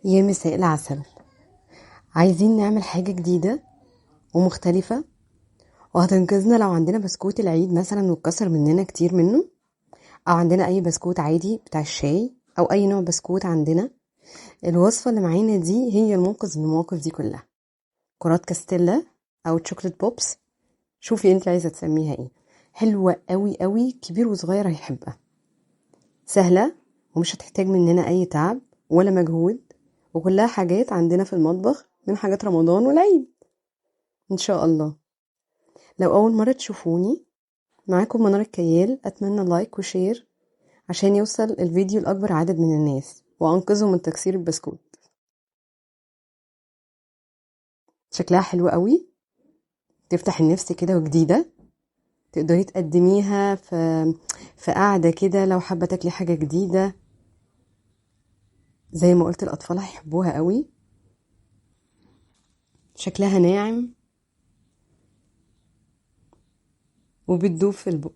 يا مساء العسل. عايزين نعمل حاجة جديدة ومختلفة وهتنقذنا لو عندنا بسكوت العيد مثلا واتكسر مننا كتير منه، او عندنا اي بسكوت عادي بتاع الشاي او اي نوع بسكوت عندنا. الوصفة اللي معانا دي هي المنقذ من المواقف دي كلها. كرات كاستيلا او chocolate pops، شوفي انت عايزة تسميها ايه. حلوة قوي قوي، كبير وصغير هيحبها. سهلة ومش هتحتاج مننا اي تعب ولا مجهود، وكلها حاجات عندنا في المطبخ من حاجات رمضان والعيد ان شاء الله. لو اول مرة تشوفوني، معاكم منار الكيال. اتمنى like و share عشان يوصل الفيديو لاكبر عدد من الناس وانقذهم من تكسير البسكوت. شكلها حلو قوي، تفتح النفس كده وجديدة، تقدري تقدميها في قعدة كده لو حابة تاكلي حاجة جديدة. زي ما قلت الأطفال هيحبوها قوي. شكلها ناعم وبتدوب في البق.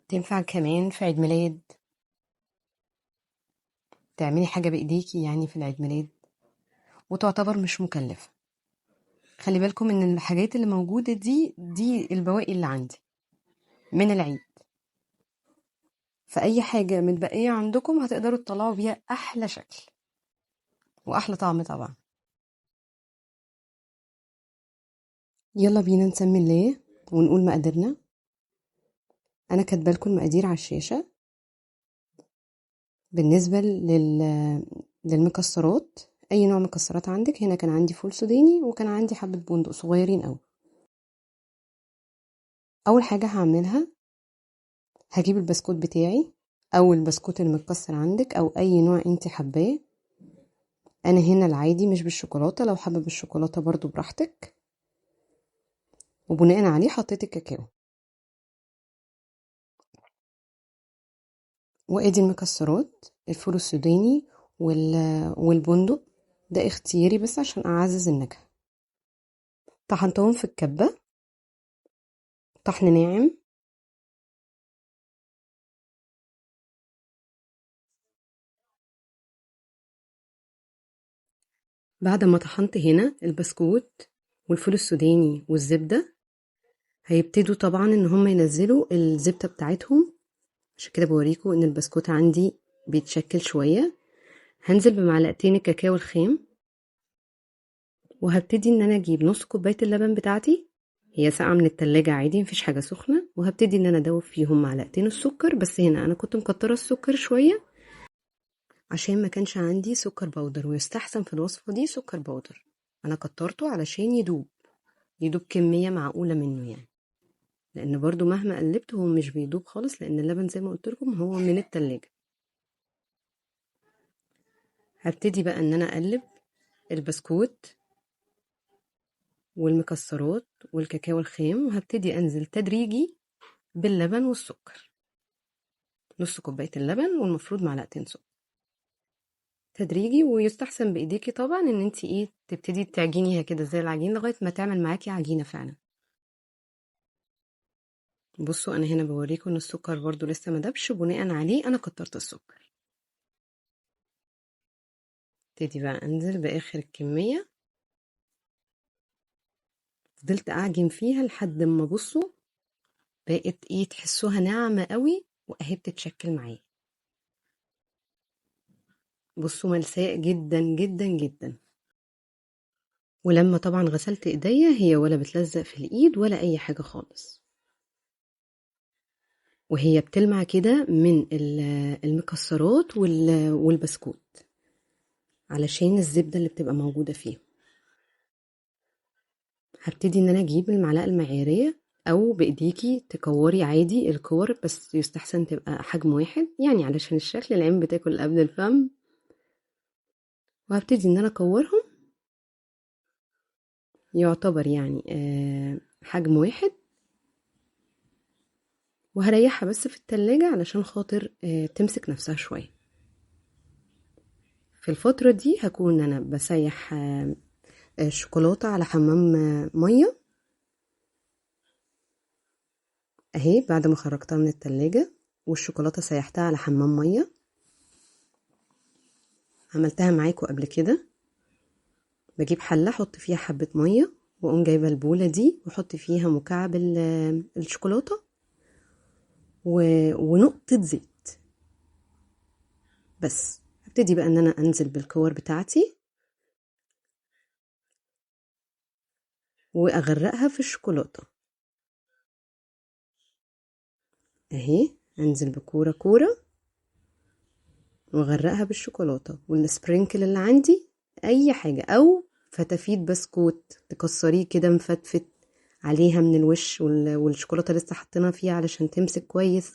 تنفع كمان في عيد ميلاد، تعملي حاجة بإيديكي يعني في العيد ميلاد، وتعتبر مش مكلفة. خلي بالكم ان الحاجات اللي موجودة دي البواقي اللي عندي من العيد، فأي حاجة متبقية عندكم هتقدروا تطلعوا بيها أحلى شكل وأحلى طعم طبعا. يلا بينا نسمي الله ونقول مقاديرنا. أنا كاتبه لكم المقادير على الشاشة. بالنسبة للمكسرات، أي نوع مكسرات عندك. هنا كان عندي فول سوداني وكان عندي حبة بندق صغيرين أوي. أول حاجة هعملها، هجيب البسكوت بتاعي او البسكوت المتكسر عندك او اي نوع انت حباه. انا هنا العادي مش بالشوكولاته، لو حابة بالشوكولاته برضو براحتك. وبناء عليه حطيت الكاكاو، وادي المكسرات، الفول السوداني والبندق، ده اختياري بس عشان اعزز النكهة. طحنتهم في الكبه طحن ناعم. بعد ما طحنت هنا البسكوت والفول السوداني والزبدة، هيبتدوا طبعا ان هم ينزلوا الزبدة بتاعتهم. عشان كده بوريكم ان البسكوت عندي بيتشكل شوية. هنزل بمعلقتين الكاكاو الخام، وهبتدي ان انا اجيب نص كوباية اللبن بتاعتي، هي ساقعة من التلاجة عادي مفيش حاجة سخنة، وهبتدي ان انا ادوب فيهم معلقتين السكر. بس هنا انا كنت مكترة السكر شوية عشان ما كانش عندي سكر powder، ويستحسن في الوصفة دي سكر powder. انا كترته علشان يدوب كمية معقولة منه يعني، لان برضو مهما قلبت هو مش بيدوب خالص، لان اللبن زي ما قلت لكم هو من التلاجة. هبتدي بقى ان انا اقلب البسكوت والمكسرات والكاكاو الخام، وهبتدي انزل تدريجي باللبن والسكر. نص كوباية اللبن والمفروض معلقتين سكر تدريجي، ويستحسن بايديكي طبعا ان انت ايه تبتدي تعجنيها كده زي العجين لغاية ما تعمل معاكي عجينه فعلا. بصوا انا هنا بوريكم ان السكر برضو لسه ما دبش، بناء عليه انا كترت السكر. ابتدي بقى انزل باخر الكمية، فضلت اعجن فيها لحد ما بصوا بقت ايه تحسوها ناعمة قوي واهي بتتشكل معايا. بصوا ملساء جدا جدا جدا. ولما طبعا غسلت ايديا هي ولا بتلزق في الايد ولا اي حاجة خالص، وهي بتلمع كده من المكسرات والبسكوت علشان الزبدة اللي بتبقى موجودة فيه. هبتدي ان انا اجيب المعلقة المعياريه او بايديكي تكوري عادي الكور، بس يستحسن تبقى حجم واحد يعني علشان الشكل، العين بتاكل قبل الفم. وهبتدي ان انا اكورهم يعتبر يعني حجم واحد، وهريحها بس في التلاجة علشان خاطر تمسك نفسها شوية. في الفترة دي هكون انا بسيح الشوكولاتة على حمام مية اهي بعد ما خرجتها من التلاجة، والشوكولاتة سيحتها على حمام مية. عملتها معاكم قبل كده. بجيب حله احط فيها حبه مية، واقوم جايبه البوله دي واحط فيها مكعب الشوكولاتة ونقطة زيت بس. ابتدي بقى ان انا انزل بالكور بتاعتي واغرقها في الشوكولاتة اهي. انزل بكوره كورة واغرقها بالشوكولاته، وال sprinkle اللي عندي اي حاجة، او فتافيت بسكوت تكسريه كده مفتفت عليها من الوش، والشوكولاته لسه حاطينها فيها علشان تمسك كويس.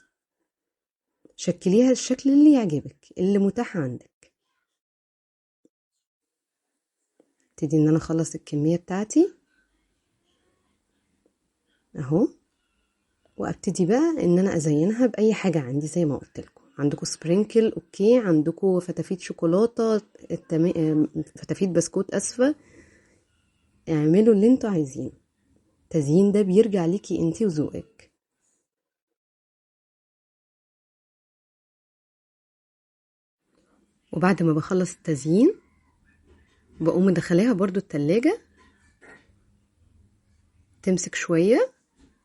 شكليها الشكل اللي يعجبك اللي متاح عندك. ابتدي ان انا اخلص الكمية بتاعتي اهو، وابتدي بقى ان انا ازينها باي حاجة عندي زي ما قلت لكم. عندكم sprinkle okay، عندكم فتافيت شوكولاتة، فتافيت بسكوت اسفه، اعملوا اللي انتوا عايزينه. التزيين ده بيرجع ليكي انتي وذوقك. وبعد ما بخلص التزيين بقوم مدخلاها برضو التلاجة تمسك شوية،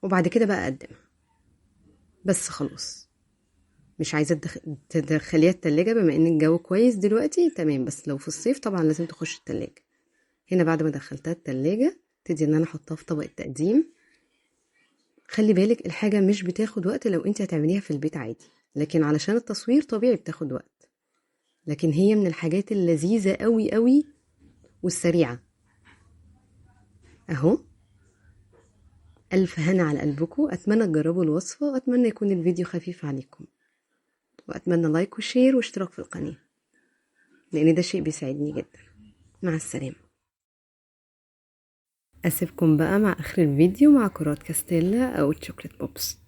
وبعد كده بقى اقدمها. بس خلاص، مش عايزة تدخليها التلاجة بما ان الجو كويس دلوقتي تمام، بس لو في الصيف طبعا لازم تخش التلاجة. هنا بعد ما دخلتها التلاجة ابتدي ان انا احطها في طبق التقديم. خلي بالك الحاجة مش بتاخد وقت لو انت هتعمليها في البيت عادي، لكن علشان التصوير طبيعي بتاخد وقت، لكن هي من الحاجات اللذيذة قوي قوي والسريعة اهو. ألف هنا على قلبكم. أتمنى تجربوا الوصفة، وأتمنى يكون الفيديو خفيف عليكم، وأتمنى like و share واشتراك في القناة لأن ده شيء بيساعدني جدا. مع السلامة. أسيبكم بقى مع آخر الفيديو مع كرات كاستيلا أو chocolate pops.